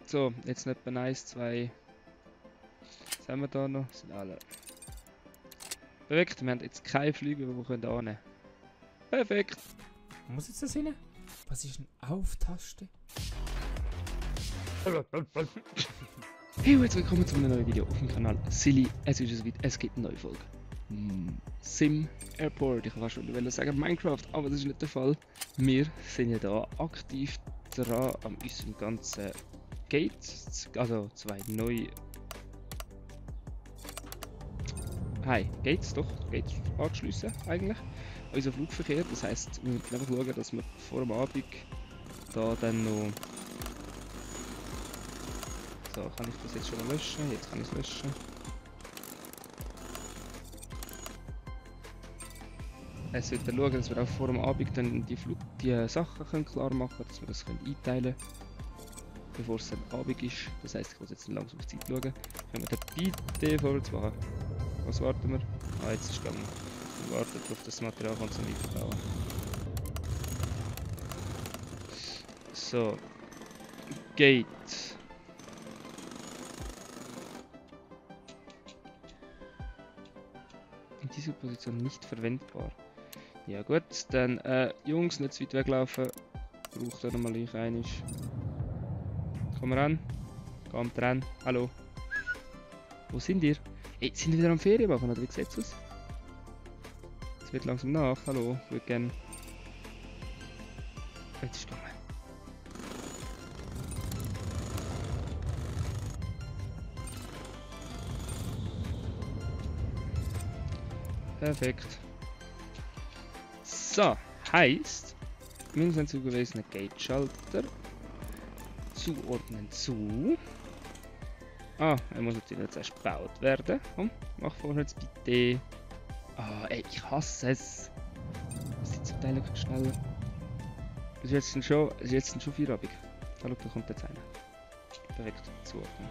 So, jetzt nicht etwa 1, 2. Was haben wir da noch? Sind alle perfekt. Wir haben jetzt keine Flüge, die wir annehmen können. Perfekt. Muss jetzt das hin? Was ist eine Auf-Taste? Hey und herzlich willkommen zu einem neuen Video auf dem Kanal Silly. Es ist soweit, es gibt eine neue Folge. Sim Airport, ich kann fast schon sagen Minecraft, aber das ist nicht der Fall. Wir sind ja da aktiv dran an unserem ganzen Gate, also zwei neue Gates angeschlossen eigentlich. Unser Flugverkehr, das heisst, wir müssen einfach schauen, dass wir vor dem Abend da dann noch... So, kann ich das jetzt schon mal löschen? Jetzt kann ich es löschen. Es sollte schauen, dass wir auch vor dem Abend dann die Sachen können klar machen können, dass wir das können einteilen können, bevor es dann Abend ist. Das heisst, ich muss jetzt langsam auf die Zeit schauen. Können wir den bitte vorwärts machen? Was warten wir? Ah, jetzt ist es gegangen. Wir warten darauf, dass das Material kann zum Weiterbauen. So. Gate. In dieser Position nicht verwendbar. Ja gut, dann Jungs, nicht zu weit weglaufen. Braucht er nochmal ich einiges. Komm ran. Kommt ran. Hallo. Wo sind ihr? Ey, sind wir wieder am Ferien machen oder wie sieht es aus? Es wird langsam nach. Hallo, ich würde gerne. Jetzt ist gegangen. Perfekt. So, heisst, wir sind zugewiesene Gate-Schalter zuordnen zu. Ah, er muss natürlich jetzt erst gebaut werden. Komm, mach vorher jetzt bitte. Ah, ey, ich hasse es. Das ist zum Teil schneller. Es ist jetzt schon Feierabend. Da schau, da kommt jetzt einer. Perfekt, zuordnen.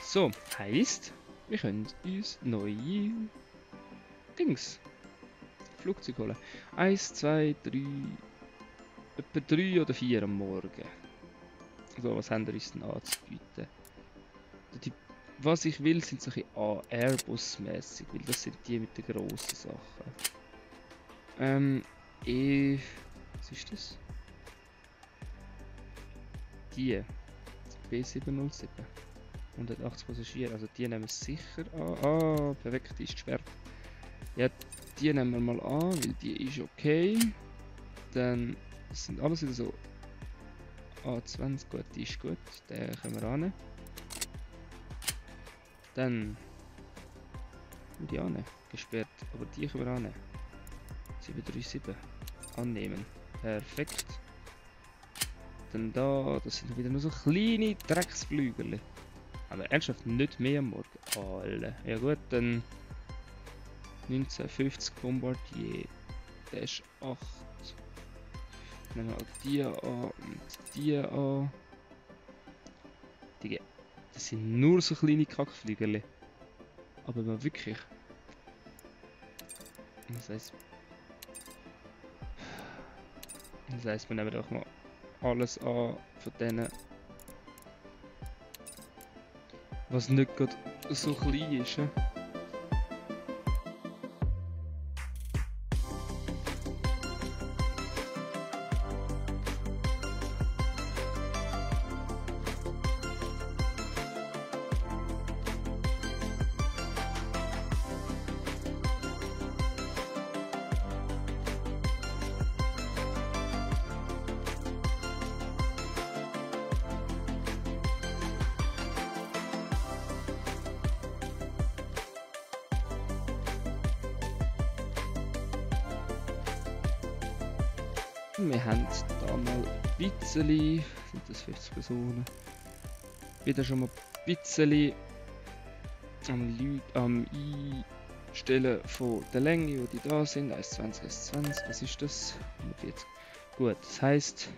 So, heisst, wir können uns neue Dings. Flugzeug holen. 1, 2, 3. Etwa 3 oder 4 am Morgen. So, was haben wir uns denn anzubieten? Was ich will, sind solche Airbus-mäßig, weil das sind die mit den grossen Sachen. Was ist das? Die. B707. 180 Passagiere, also die nehmen wir sicher an. Ah, perfekt, die ist gesperrt. Ja, die nehmen wir mal an, weil die ist okay. Dann das sind alles wieder so A20, gut, die ist gut, den können wir annehmen. Dann die annehmen, gesperrt, aber die können wir annehmen. 737 annehmen, perfekt. Dann da, das sind wieder nur so kleine Drecksflügel. Aber ernsthaft nicht mehr am Morgen. Alle. Ja gut, dann 1950 Bombardier. Der ist 8. Nehmen wir auch die an und die an. Die, das sind nur so kleine Kackflügel. Aber mal wirklich. Das heisst, wir nehmen doch mal alles an von denen, was nicht gerade so klein ist. Wir haben da mal ein bisschen, sind das 50 Personen, wieder schon mal ein bisschen am Einstellen von der Länge, die da sind, 1,20, 1,20, was ist das? 140. Gut, das heisst,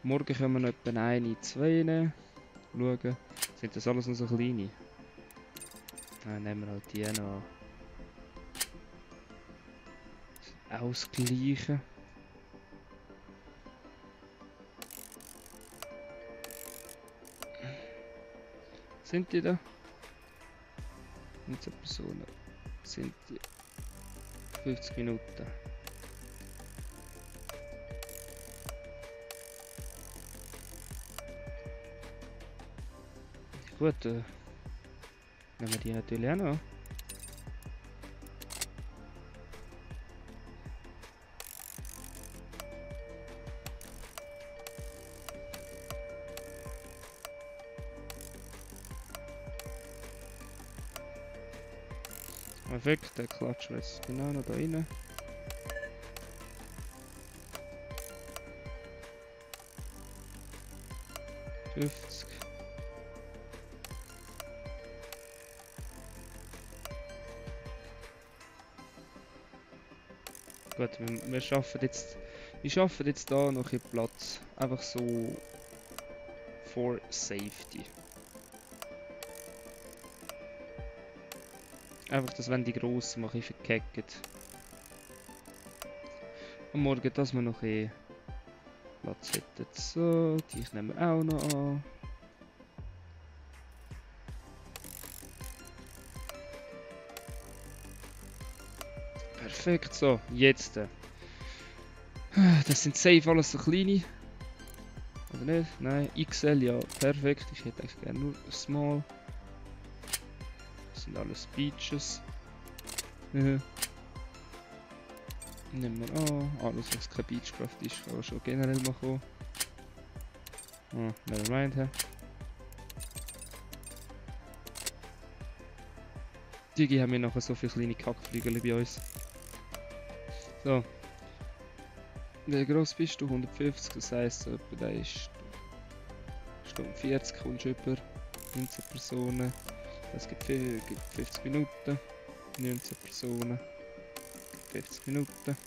morgen können wir noch etwa 1, 2 schauen, sind das alles noch so kleine? Dann nehmen wir halt die noch ausgleichen. Sind die da? 19 Personen. Sind die? 50 Minuten. Gut, nehmen wir die natürlich auch noch. Perfekt, der klatschen wir jetzt genau noch da rein. $50. Gut, wir schaffen jetzt da noch ein Platz. Einfach so for safety. Einfach, dass wenn die Grossen mal ein bisschen verkacken. Am Morgen, dass wir noch ein Platz hätten. So, die nehmen wir auch noch an. Perfekt, so, jetzt. Das sind safe alles so kleine. Oder nicht? Nein, XL, ja, perfekt. Ich hätte eigentlich gerne nur Small. Das sind alles Beaches. Nehmen wir an. Alles, was kein Beechcraft ist, kann schon generell mal kommen. Oh, nevermind. Die haben wir nachher so viele kleine Kackflügel bei uns. So. Wie gross bist du? 150, das heisst, da ist Stunde 40, kommst du über 19 Personen. Das gibt 50 Minuten. 19 Personen. 50 Minuten.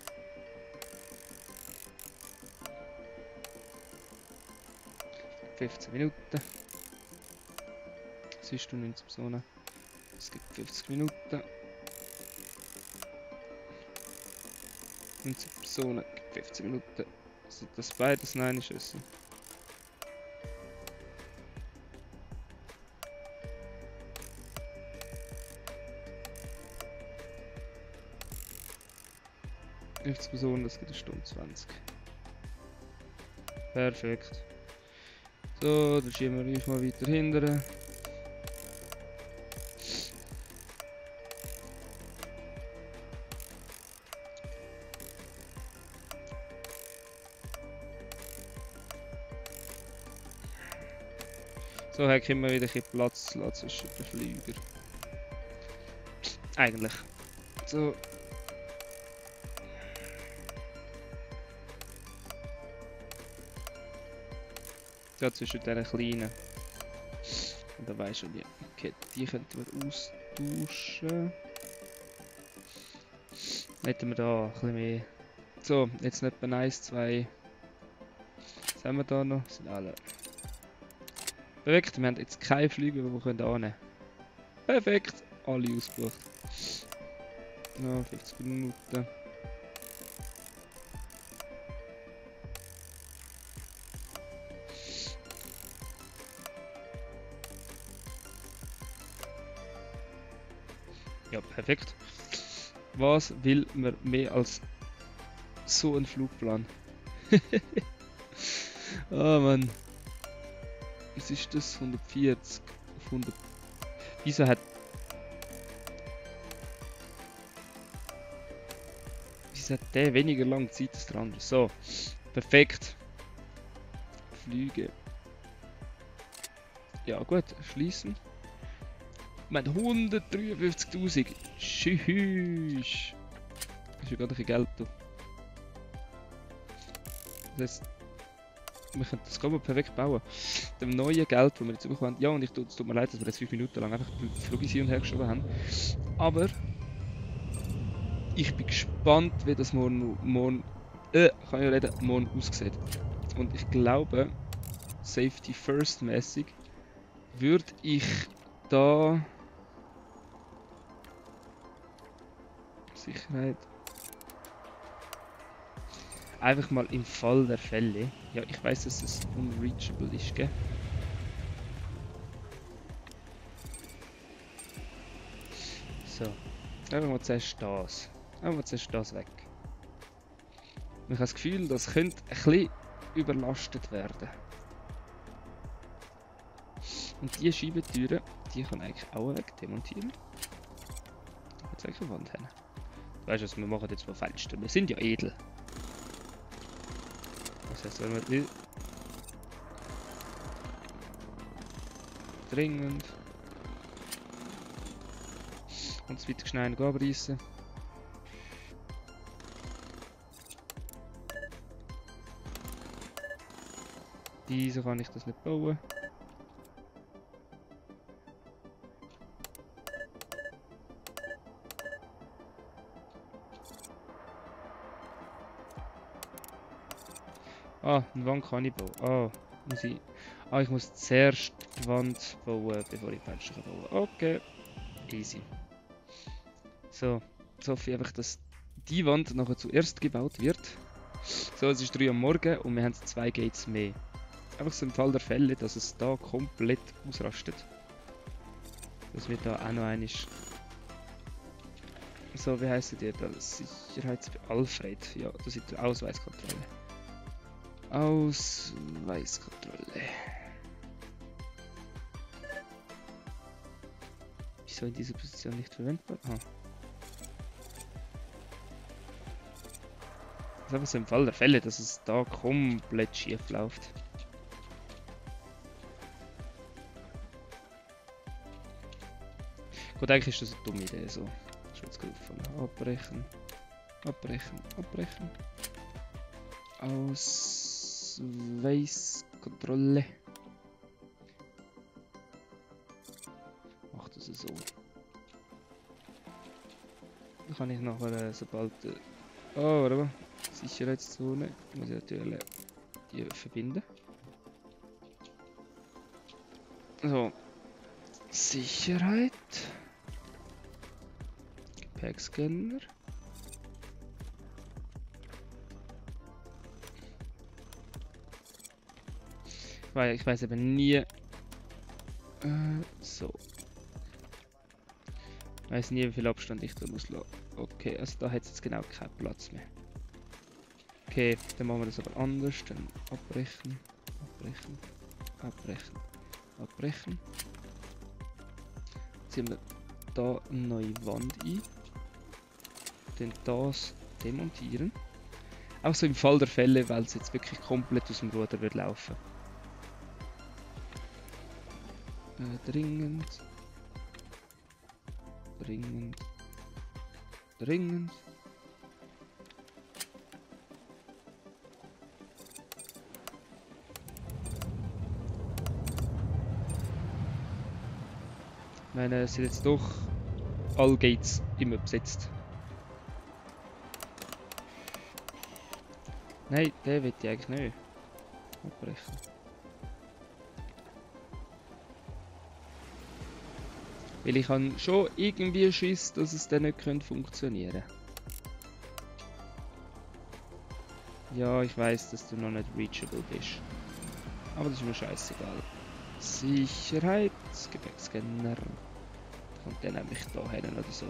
Minuten. Siehst du 19 Personen? Es gibt 50 Minuten. 19 Personen gibt 15 Minuten. Sind das beides? Nein, ist es. Personen, das gibt eine Stunde 20. Perfekt. So, dann schieben wir uns mal weiter hinten. So, hier können wir wieder ein bisschen Platz zwischen den Flügern. Eigentlich. So. Ja, zwischen diesen kleinen. Und dann weisst du, okay, die könnten wir austauschen. Hätten wir da ein bisschen mehr. So, jetzt nicht etwa 1, 2. Was haben wir da noch? Sind alle. Perfekt, wir haben jetzt keine Flüge, die wir annehmen können. Perfekt, alle ausgebucht. Ja, 50 Minuten. Ja, perfekt. Was will man mehr als so ein Flugplan? Oh Mann. Was ist das? 140 auf 100. Wieso hat der weniger lange Zeit als der andere? So, perfekt. Flüge. Ja gut, schließen. Wir haben 153.000. Tschüss. Das ist ja gerade ein bisschen Geld. Du. Das heißt, wir können das mal perfekt bauen. Dem neuen Geld, das wir jetzt bekommen. Ja, und es tut mir leid, dass wir jetzt 5 Minuten lang einfach die Flugis hin und her geschoben haben. Aber ich bin gespannt, wie das morgen aussieht. Und ich glaube, Safety First mäßig würde ich da Sicherheit einfach mal im Fall der Fälle. Ja, ich weiß, dass es unreachable ist, gell? So. Einfach mal zuerst das. Einfach mal zuerst das weg. Und ich habe das Gefühl, das könnte ein bisschen überlastet werden. Und die Schiebetüren, die kann ich eigentlich auch wegdemontieren. Da hat es eigentlich eine Wand hin. Du weißt was, wir machen jetzt mal Fenster. Wir sind ja edel. Das heißt, wenn wir dringend und das weiter schnell abreißen. Diese kann ich das nicht bauen. Ah, eine Wand kann ich bauen. Ich muss zuerst die Wand bauen, bevor ich die Fenster bauen kann. Okay, easy. So, jetzt hoffe ich einfach, dass die Wand nachher zuerst gebaut wird. So, es ist 3 Uhr morgen und wir haben 2 Gates mehr. Einfach so im Fall der Fälle, dass es da komplett ausrastet. Dass wir da auch noch einmal... So, wie heisst der da? Alfred. Ja, das ist die Ausweiskontrolle. Ausweiskontrolle. Wieso in dieser Position nicht verwendbar? Ah. Das ist einfach so im Fall der Fälle, dass es da komplett schief läuft. Gut, eigentlich ist das eine dumme Idee so. Das ist jetzt gut von abbrechen. Abbrechen, abbrechen. Ausweiskontrolle. Mach das so. Dann kann ich nachher, sobald... Oh, warte mal. Sicherheitszone. Muss ich natürlich die verbinden. So. Sicherheit. Gepäckscanner. Weil ich weiß eben nie. So. Ich weiß nie, wie viel Abstand ich da muss lassen. Okay, also da hat es jetzt genau keinen Platz mehr. Okay, dann machen wir das aber anders. Dann abbrechen, abbrechen, abbrechen, abbrechen. Ziehen wir da eine neue Wand ein. Dann das demontieren. Auch so im Fall der Fälle, weil es jetzt wirklich komplett aus dem Ruder wird laufen. Dringend. Dringend. Dringend. Ich meine, es sind jetzt doch alle Gates immer besetzt. Nein, den will ich eigentlich nicht abbrechen. Weil ich habe schon irgendwie Schiss, dass es dann nicht funktionieren könnte. Ja, ich weiß, dass du noch nicht reachable bist. Aber das ist mir scheißegal. Sicherheit, Gepäckscanner. Und dann nehme ich da hin oder so.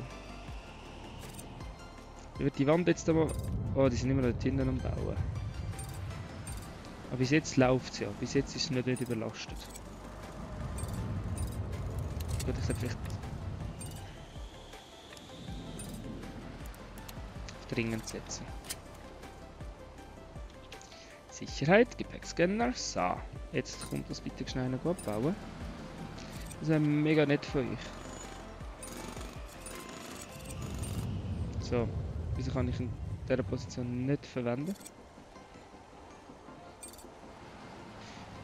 Wie wird die Wand jetzt aber... Oh, die sind immer noch dort hinten am Bauen. Aber bis jetzt läuft es ja. Bis jetzt ist es nicht überlastet. Gut, ich sollte vielleicht... dringend setzen. Sicherheit, Gepäckscanner. So, jetzt kommt das bitte schnell noch abbauen. Das ist mega nett für euch. So, wieso kann ich in dieser Position nicht verwenden?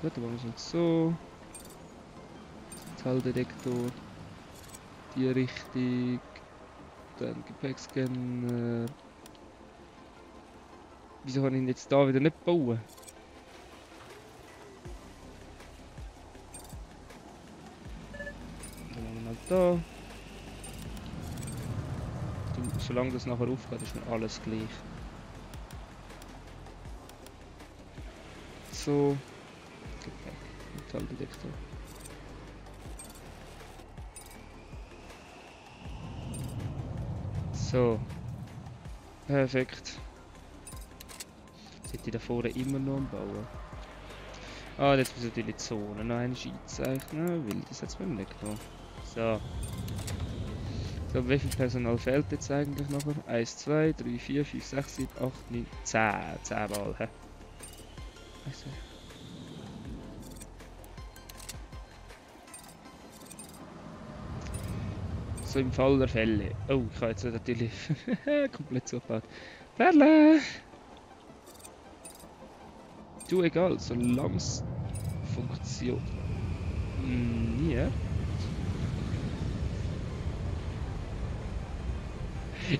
Gut, dann machen wir es so. Zahldetektor. Die Richtung. Dann Gepäckscanner. Wieso kann ich ihn jetzt da wieder nicht bauen? Dann machen wir mal da. Solange das nachher aufgeht, ist mir alles gleich. So. Gepäck. Metalldetektor. So. Perfekt. Sind die da vorne immer noch am Bauen? Ah, jetzt müssen wir die Zone noch eine einzeichnen, weil das hat es mir nicht genommen. So. So, wie viel Personal fehlt jetzt eigentlich nachher? 1, 2, 3, 4, 5, 6, 7, 8, 9, 10. 10 Mal, hä? Also. So im Fall der Fälle. Oh, ich habe jetzt natürlich komplett zugebaut. Perle! Du, egal, solange es funktioniert. Nie.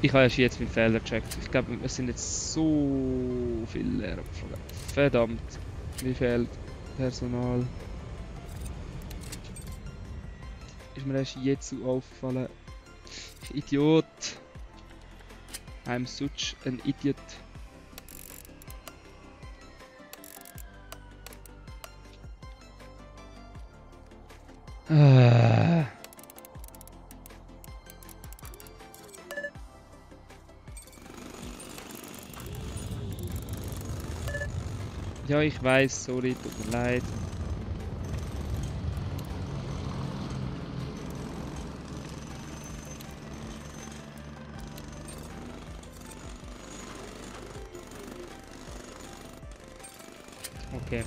Ich habe erst jetzt meinen Fehler gecheckt. Ich glaube, es sind jetzt so viele Lehrer geflogen. Verdammt, mir fehlt Personal. Ist mir erst jetzt so aufgefallen. Ich Idiot. I'm such an idiot. Ah. Ja, ich weiß, sorry, tut mir leid. Okay.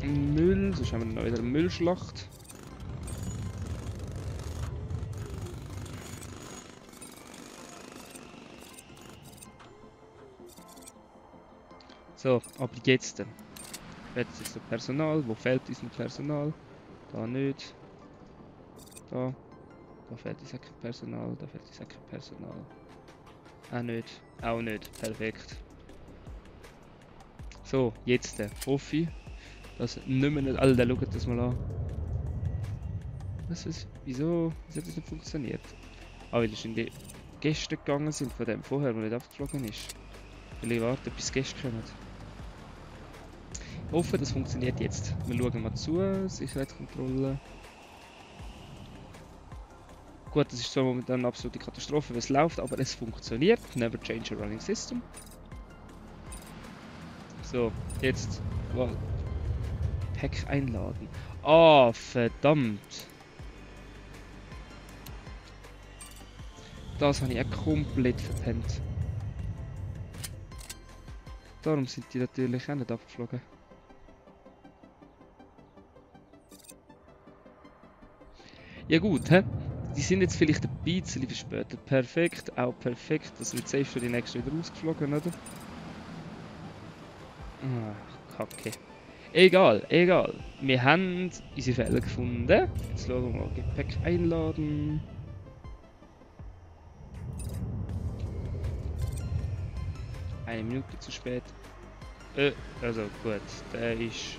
Müll, sonst haben wir noch wieder eine Müllschlacht. So, aber jetzt dann. Jetzt ist noch Personal. Wo fehlt uns noch Personal? Da nicht. Da. Da fehlt uns auch kein Personal. Da fehlt uns auch kein Personal. Auch nicht. Auch nicht. Perfekt. So, jetzt hoffe ich, dass nicht mehr alle schaut das mal an. Was ist? Wieso hat das nicht funktioniert? Ah, weil es in die Gäste gegangen sind von dem vorher, der nicht abgeflogen ist. Will ich warten, bis die Gäste kommen. Ich hoffe, das funktioniert jetzt. Wir schauen mal zu, Sicherheitskontrolle. Gut, das ist zwar momentan eine absolute Katastrophe, wie es läuft, aber es funktioniert. Never change a running system. So, jetzt. Wow. Pack einladen. Ah, verdammt. Das habe ich auch komplett verpennt. Darum sind die natürlich auch nicht abgeflogen. Ja gut, hä? Die sind jetzt vielleicht ein bisschen verspätet. Perfekt, auch perfekt. Das wird safe für die nächste wieder rausgeflogen, oder? Ach, Kacke. Egal, egal. Wir haben unsere Fehler gefunden. Jetzt schauen wir mal. Gepäck einladen. Eine Minute zu spät. Also gut. Der ist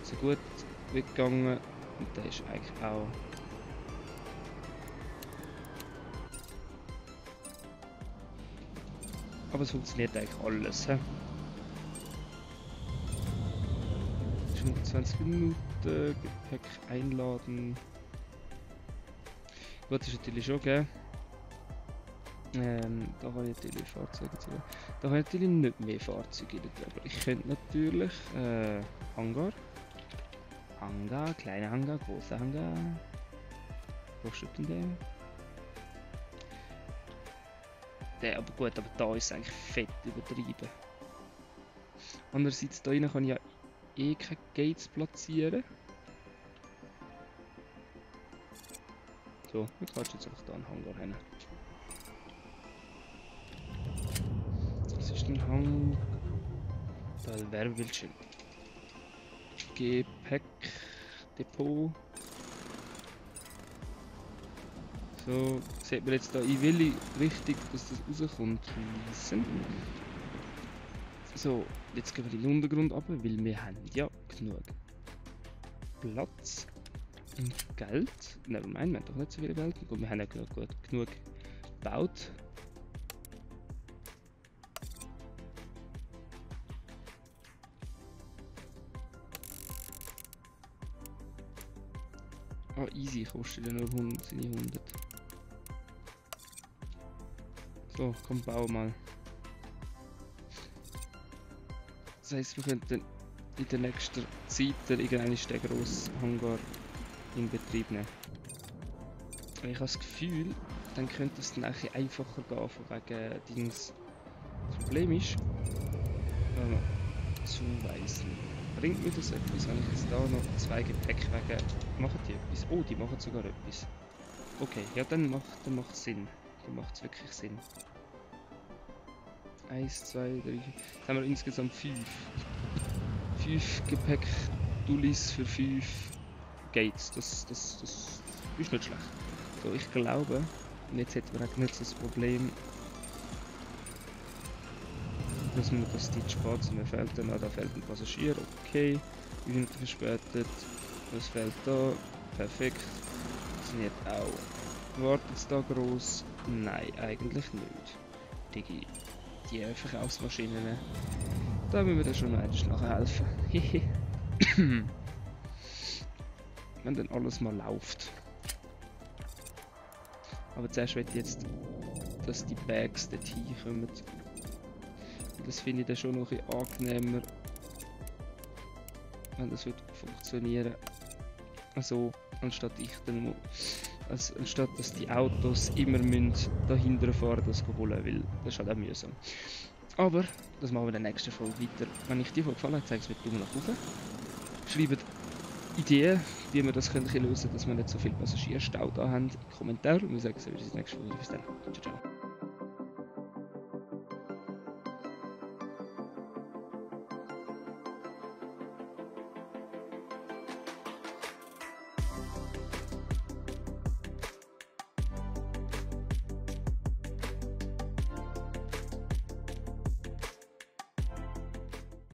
so gut weggegangen. Und der ist eigentlich auch... Aber es funktioniert eigentlich alles. He? 20 Minuten, Gepäck einladen. Gut, das ist natürlich schon, gell? Da habe ich natürlich Fahrzeuge zu. Da habe ich natürlich nicht mehr Fahrzeuge drin. Aber ich könnte natürlich Hangar. Hangar, kleiner Hangar, großer Hangar. Wo steht denn der? Der, aber gut, aber da ist es eigentlich fett übertrieben. Andererseits, da rein kann ich ja eh keine Gates platzieren. So, jetzt kannst du jetzt einfach da einen Hangar hin. Das ist ein Hangar. Da Werbebildschirm. Gepäck, Depot. So, sieht man jetzt da in welche Richtung, dass das rauskommt. So, jetzt gehen wir in den Untergrund runter, weil wir haben ja genug Platz und Geld. Nevermind, wir haben doch nicht so viel Geld. Gut, wir haben ja genug gebaut. Ah, easy, kostet ja nur 100, seine 100. So, komm, bau mal. Das heisst, wir könnten in der nächsten Zeit irgendwann den grossen Hangar in Betrieb nehmen. Und ich habe das Gefühl, dann könnte es dann eigentlich einfacher gehen, von wegen Dings. Das Problem ist, wenn man zuweisen. Bringt mir das etwas, wenn ich jetzt da noch 2 Gepäckwege... Machen die etwas? Oh, die machen sogar etwas. Okay, ja dann macht es Sinn. Dann macht es wirklich Sinn. 1, 2, 3... Jetzt haben wir insgesamt 5. 5 Gepäck-Dullis für 5 Gates. Das ist nicht schlecht. So, ich glaube, und jetzt hätten wir eigentlich nicht so das Problem, dass mir das die spart. Mir fehlt dann da fehlt ein Passagier, okay. Wir sind verspätet. Was fehlt da? Perfekt. Funktioniert auch. Wartet es da groß? Nein, eigentlich nicht. Digi, die Verkaufsmaschinen. Da müssen wir dann schon noch nachher helfen. Wenn dann alles mal läuft. Aber zuerst möchte ich jetzt, dass die Bags dorthin kommen. Das finde ich dann schon noch ein bisschen angenehmer, wenn das wird funktionieren. Also, anstatt dass die Autos immer dahinter fahren, das holen, weil das ist halt auch mühsam. Aber, das machen wir in der nächsten Folge weiter. Wenn euch die Folge gefallen hat, zeigt es mir Daumen nach oben. Schreibt Ideen, wie wir das lösen können, dass wir nicht so viel Passagierstau da haben, in die Kommentare. Und wir sagen es in der nächsten Folge. Bis dann. Ciao, ciao.